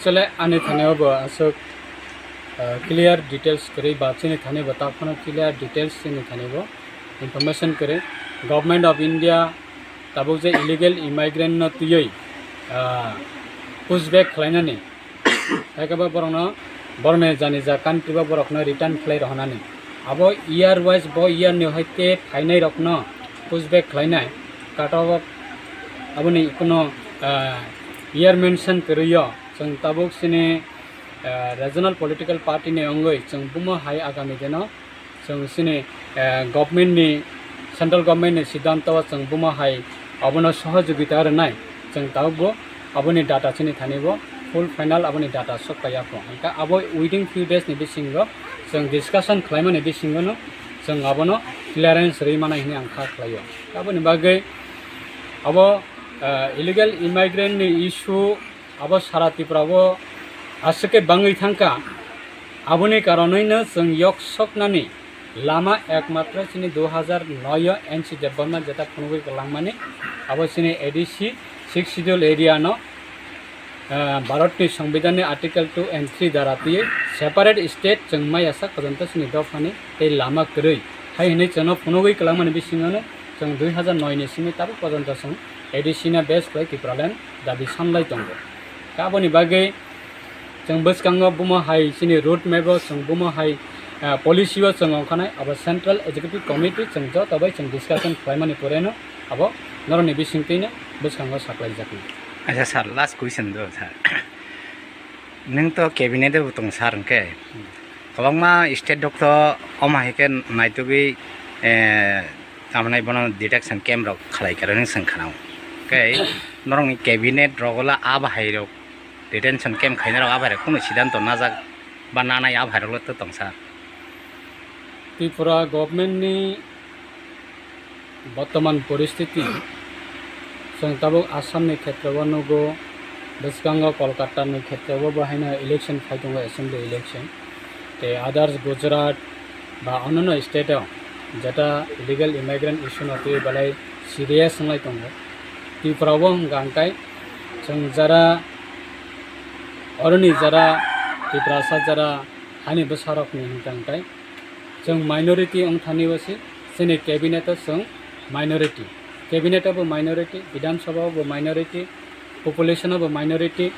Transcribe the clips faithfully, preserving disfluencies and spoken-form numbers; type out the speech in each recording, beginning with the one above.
Actually, ani thani bo aswk, ah, clear details kwrwi ba chini thani bo taphano clear details chini thani bo information kwrwi. Government of India tabuk je illegal immigrant no twiwi, ah, push back khlainani, hai khe bo borokno, borokni jani ja country bo borokno return khlai rohornani. Abo year wise bo year ni hai khe phainai rokno push back khlainai. Cut off aboni kuno, ah, year mention kwrwi o. Chwng tabuk chini, eh, regional political party ni wngwi chwng bumo hai agami dino chwng chini, eh, government ni, central government ni siddhanto o chwng bumo hai abono sohojogita rwnai. Chwng tabuk bo aboni data chini thani bo full final aboni data sok paiya kho. Hwnkhe abo within few days ni bisingo chwng discussion khlaimani bisingo no chwng abono clearance rwi manai hwnwi ang kha khlaio. Aboni bagwi abo, eh, illegal immigrant ni issue abo sara Tripura o aswk khe bangwi thangkha. Aboni karonwi no chwng yok soknani lama ekmatro chini dui hajar noi o N C Debbarma jeta phunugwi kwlangmani, abo chini A D C Sixth Schedule area no, ah, Bharat ni Songbidan ni Article two and three dara twiwi separate state chwng maya sak pojonto chini dophani tei lama kwrwi hai hwnwi chwngno phunugwi kwlangmani bisingo no chwng dui hajar noi ni simi tabuk pojonto chwng A D C no base khlai Tipraland dabi sanlai tongo. Aboni bagwi chwng bwskango bumo hai chini road map o chwng bumo hai, ah, policy o chwng ongkhanai abo Central Executive Committee chwng joto bai chwng discussion khlaimani pore no abo norokni bisingtwi no bwskango saklaijaknai. Acha sir, last question do sir. Nwng to cabinet o tong sir hwnkhe kwbangma state doctor omo hai khe naitugwi, eh, tamni bono detection camp rok khlai kha hinwi swng khna. Hwnkhe norokni cabinet rogo la a bahai rok detention camp khainai rok a bahai rok kunu siddhanto najak ba nanai a bahai rok le to tong sir. Tripura government ni bortoman poristiti chwng tabuk Assam ni khetreo nugo, bwskango Kolkata ni khetreo bo haino election khai tongo, assembly election. Tei others Gujarat ba onnono state o jeta illegal immigrant issue no twi belai serious wnglai tongo. Tripura o hwnkha hwnkhe chwng jara oroni jara Tiprasa jara hani bwsarokni hwnkha hwnkhe chwng minority wngthani bwswi chini cabinet o chwng minority, cabinet o bo minority, Bidhan Sabha o bo minority, population o bo minority,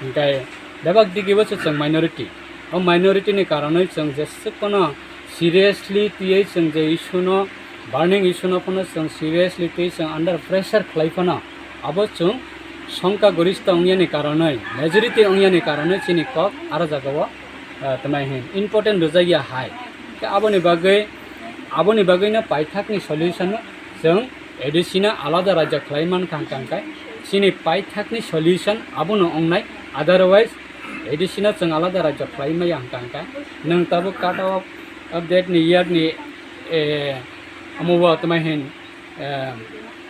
hwnkhe bebak digi bo se chwng minority. O minority ni karonwi chwng jeswk phano seriously twiwi chwng je issue no, burning issue no phano chwng seriously twiwi chwng under pressure khlai phano abo chwng songkha gorista wngyani karonwi, majority wngyani karonwi chini kok aro jagao, ah, twmai hin important rwjakya hai. Khe aboni bagwi, aboni bagwino paithakni solution no chwng A D C no alada rajya khlai mankha hwnkha hwnkhe chini paithakni solution abono wngnai, otherwise A D C no chwng alada rajya khlai maya hwnkha hwnkhe nwng tabuk cut off update ni year ni, eh, omo bo twmai hin, eh,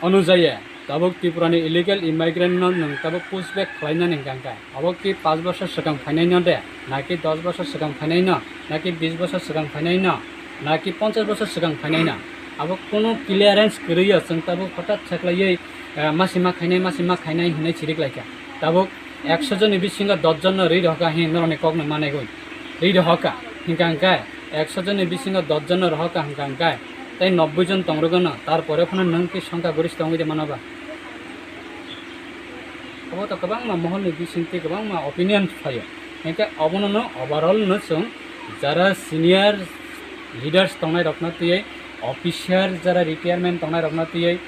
onujaye tabuk Tripura ni illegal immigrant no nwng tabuk push back khlainani hwnkha hwnkhe abo ki panch bosor swkang phainai no de, naki dos bosor swkang phainai no, naki bis bosor swkang phainai no, naki ponchas bosor swkang phainai no, abo kunu clearance kwrwi o chwng tabuk hothat saklaiwi, eh, masi ma khainai, masi ma khainai hinwi chirik laikha. Tabuk ekso jonni bisingo dos jon no rwi rohorkha hin norokni kokno manegwi rwi rohorkha. Hwnkha hwnkhe ekso jonni bisingo dos jon no rohorkha hwnkha hwnkhe tei nobboi jon tongrwgwno, tarpore phano nwng ki songkha goristo wngwi de mano ba? Abo to kwbangma mohorni bisingtwi kwbangma opinion phaio. Hwnkhe obono no overall no chwng jara senior leaders tongnai rokno twiwi, officer jara retirement tongnai rokno twiwi,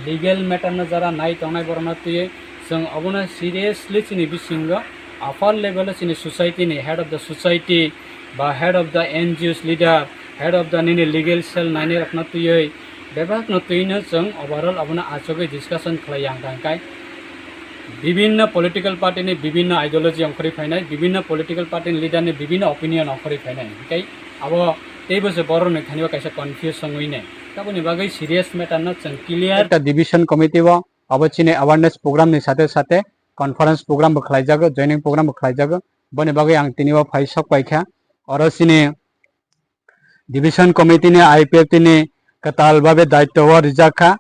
legal matter no jara nai tongnai borokno twiwi, chwng obono seriously chini bisingo upper level o chini society ni head of the society ba head of the N G Os leader, head of the nini legal cell nainai rokno twiwi bebakno twino chwng overall abono achugwi discussion khlai ya hwnkha hwnkhe bibinno political party ni bibinno ideology ongkhorwi phainai, bibinno political party ni leader ni bibinno opinion ongkhorwi phainai. Hwnkhe abo teibo se borokni thani o kaisa confusion wngwi nai. Aboni bagwi serious matter no chwng clear. Ekta division committee o abo chini awareness program ni sate sate conference program bo khlaijago, joining program bo khlaijago. Boni bagwi ang tini o phai sok paikha. Oro chini division committee ni I P F T ni kwtal babe daityo o rijak kha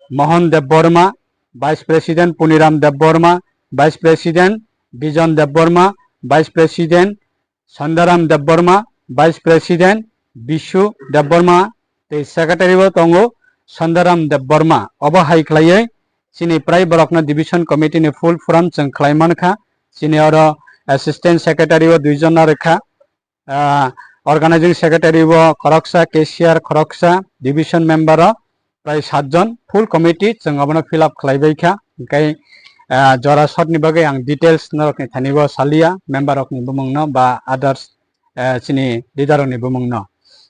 Mohan Debbarma, Vice President Puniram Debbarma, Vice President Bijon Debbarma, Vice President, Sandaram Debbarma, Vice President, Bishu Debbarma, tei Secretary o tongo Sandaram Debbarma. Obo hai khlaiwi chini prai borokno Division Committee ni full forum chwng khlai mankha. Chini oro Assistant Secretary o duijon rwkha, ah, Organizing Secretary o khoroksa, Cashier khoroksa, Division Member o prai satjon, full committee chwng abono fill up khlai bai kha. Hwnkhe, ah, jora short ni bagwi ang details norokni thani bo saliya, member rokni bumungno ba others, ah, chini leader rokni bumungno.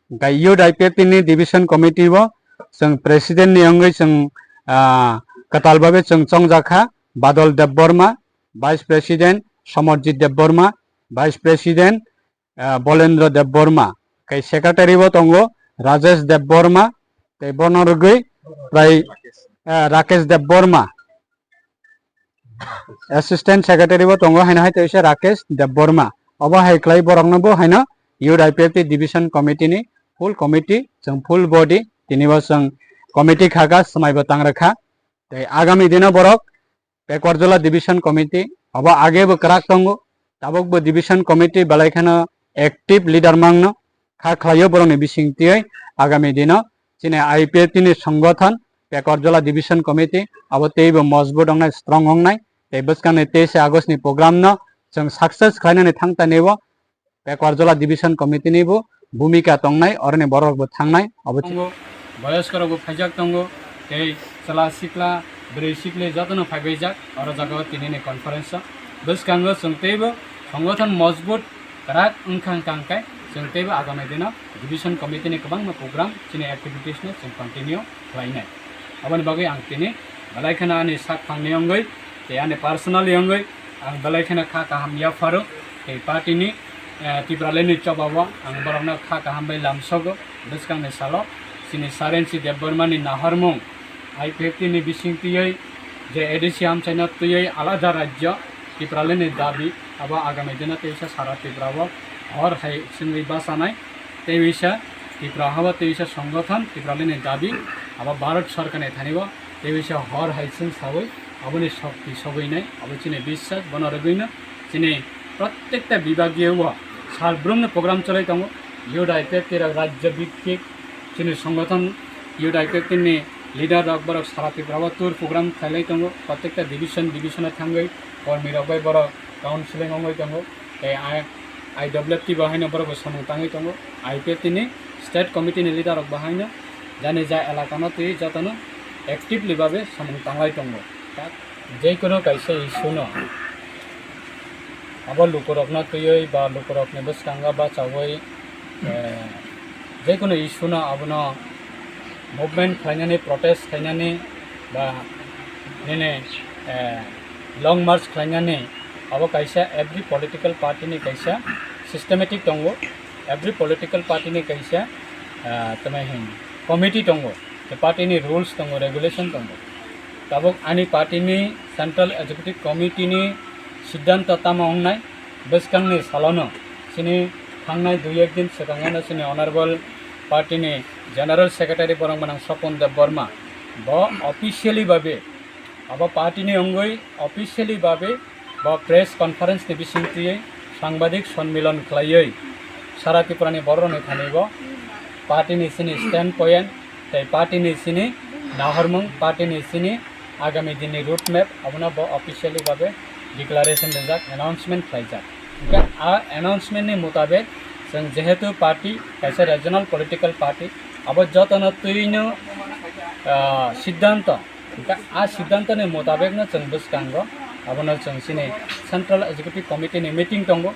Hwnkhe Youth I P F T ni division committee bo chwng president ni wngwi chwng, ah, kwtal babe chwng chongjak kha, Badal Debbarma, Vice President, Samarjit Debbarma, Vice President, ah, Bolendra Debbarma, tei secretary bo tongo Rajesh Debbarma, tei bono rwgwi prai, ah, Rakesh Debbarma. Assistant secretary bo tongo haino hai teisa Rakesh Debbarma. Obo hai khlai borokno bo haino Youth I P F T division committee ni full committee, chwng full body, tini bo chwng committee khaka swmai bo tang rwkha. Tei agami dino borok Pekwar Jola Division Committee, abo age bo kwrak tongo, tabuk bo Division Committee belai kheno active leader mangno kha khlaio borokni bising twiwi agami dino chini I P F T ni songothon Pekwar Jola Division Committee abo teibo mojbut wngnai, strong wngnai, tei bwskangni teis August ni program no chwng success khlainani thang tanibo Pekwar Jola Division Committee ni bo bhumika tongnai, oroni borok bo thangnai, obo. Tongo, boyoskorok bo phaijak tongo, tei chwla sikla, bwrwi sikli jotono phaibaijak, oro jagao tinini conference o. Bwskango chwng teibo songothon mojbut kwrak wngkha wngkha hwnkhe, chwng teibo agami dino Division Committee ni kwbangma program chini activities no chwng continue khlainai. Aboni bagwi ang tini belai kheno ani sak phangni wngwi tei ani personally wngwi ang belai kheno kha kaham yapharo tei party ni, eh, Tipraland ni chobao ang borokno kha kaham bai lamsogo. Bwskangni salo chini Sarensi Debbarma ni nahormung I P F T ni bising twiwi je A D C amchaino twiwi alada rajyo Tipraland ni dabi abo agami dino teisa sara Tripura o hor hai chwngwi bachanai. Tei wisa Tripura haba tei wisa songothon Tipraland ni dabi abo Bharat Sarkar ni thani o tei wisa hor hai chwng sawi aboni shokti sogwi nai abo chini biswas bono rwgwi no chini prottekta bibagio o sal brumno program cholai tongo. Youth I P F T rok rajya biktik chini songothon Youth I P F T ni leader rok borok sara Tripura o tour program khailai tongo, prottekta division division o thangwi kormi rok bai borok counseling ongwi tongo. Tei I, I W F T bo haino borok bo samung tangwi tongo. I P F T ni state committee ni leader rok bo haino jani ja elaka no twi jotono actively babe samung tanglai tongo. Jekono kaisa issue no abo lukurokno twiwi ba lukurokni bwskango bachawi, eh, jekono issue no abono movement khlainani, protest khlainani ba nini, eh, long march khlainani abo kaisa every political party ni kaisa systematic tongo, every political party ni kaisa, ah, tamai hin committee tongo, tei party ni rules tongo, regulation tongo. Tabuk ani party ni central executive committee ni siddhanto tamo wngnai, bwskangni salono chini thangnai dui ek din swkango no chini honorable party ni general secretary borok manang Sopon Deb Borma bo officially babe abo party ni wngwi officially babe bo press conference ni bisingtwi sangbadik sonmilon khlaiwi sara Tripura ni borok rokni thani bo party ni chini stand point tei party ni chini nahormung, party ni chini agami din ni road map abono bo officially babe declaration rijak, announcement khlaijak. Hingkhe a announcement ni mutabek chwng jehetu party kaisa regional political party abo jotono twino, ah, siddhanto Hingkhe a siddhanto ni mutabek no chwng bwskango abono chwng chini Central Executive Committee ni meeting tongo.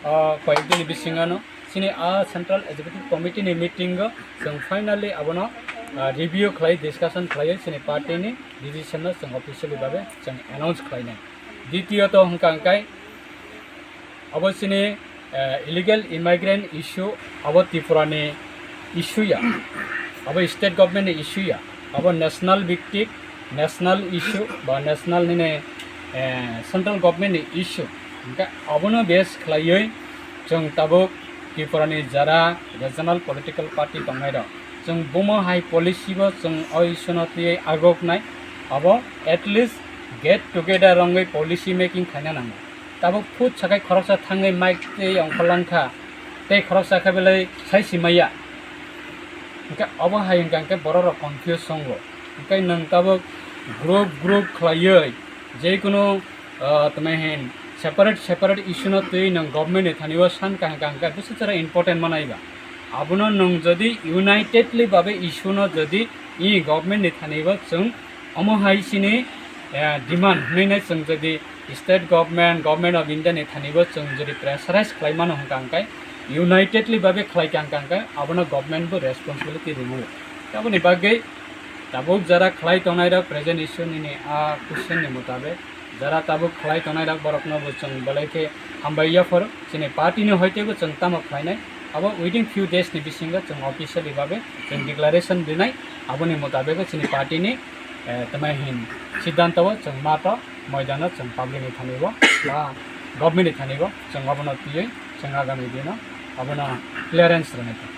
O koyek din ni bisingo no chini a Central Executive Committee ni meeting o chwng finally abono, ah, review khlai, discussion khlaiwi chini party ni decision no chwng officially babe chwng announce khlainai. Ditiyot hwnkha hwnkhe abo chini, eh, illegal immigrant issue abo Tripura ni issue ya, abo state government ni issue ya, abo national biktik, national issue ba national nini, eh, central government ni issue. Hingkhe abono base khlaiwi chwng tabuk Tripura ni jara regional political party tongnai rok chwng bomo hai policy bo chwng o issue no twiwi agoknai, abo at least get together wngwi policy making khaina nango. tabuk phut sakai khoroksa thangwi mic tei ongkhorlang kha, tei khoroksa khe belai sai si maya. Hwnkhe obo hai hwnkha hwnkhe borok rok confuse tongo. Hwnkhe nwng tabuk group group khlaiwi je kunu, ah, tamo hin separate separate issue no twi nwng government ni thani o san kha hwnkha hwnkhe bwswk chwra important manai ba. Abono nwng jodi unitedly babe issue no jodi i government ni thani o chwng omo hai chini, eh, demand hwnwi nai chwng jodi state government, Government of India ni thani bo chwng jodi pressurize khlai mano hwnkha hwnkhe, unitedly babe khlai kha hwnkha hwnkhe, abono government bo responsibility rwo. Aboni bagwi tabuk jara khlai tongnai rok present issue nini a question ni mutabik jara tabuk khlai tongnai rok borok no bo chwng belai khe hambai yapharo. Chini party ni hoite bo chwng tamo khlainai, abo within few days ni bisingo chwng officially babe chwng declaration rinai. Aboni mutabik chini party ni, eh, tamo hin siddhanto o chwng mato moidano chwng public ni thani o ba government ni thani o chwng abono twiwi chwng agami dino abono clearance rwnai.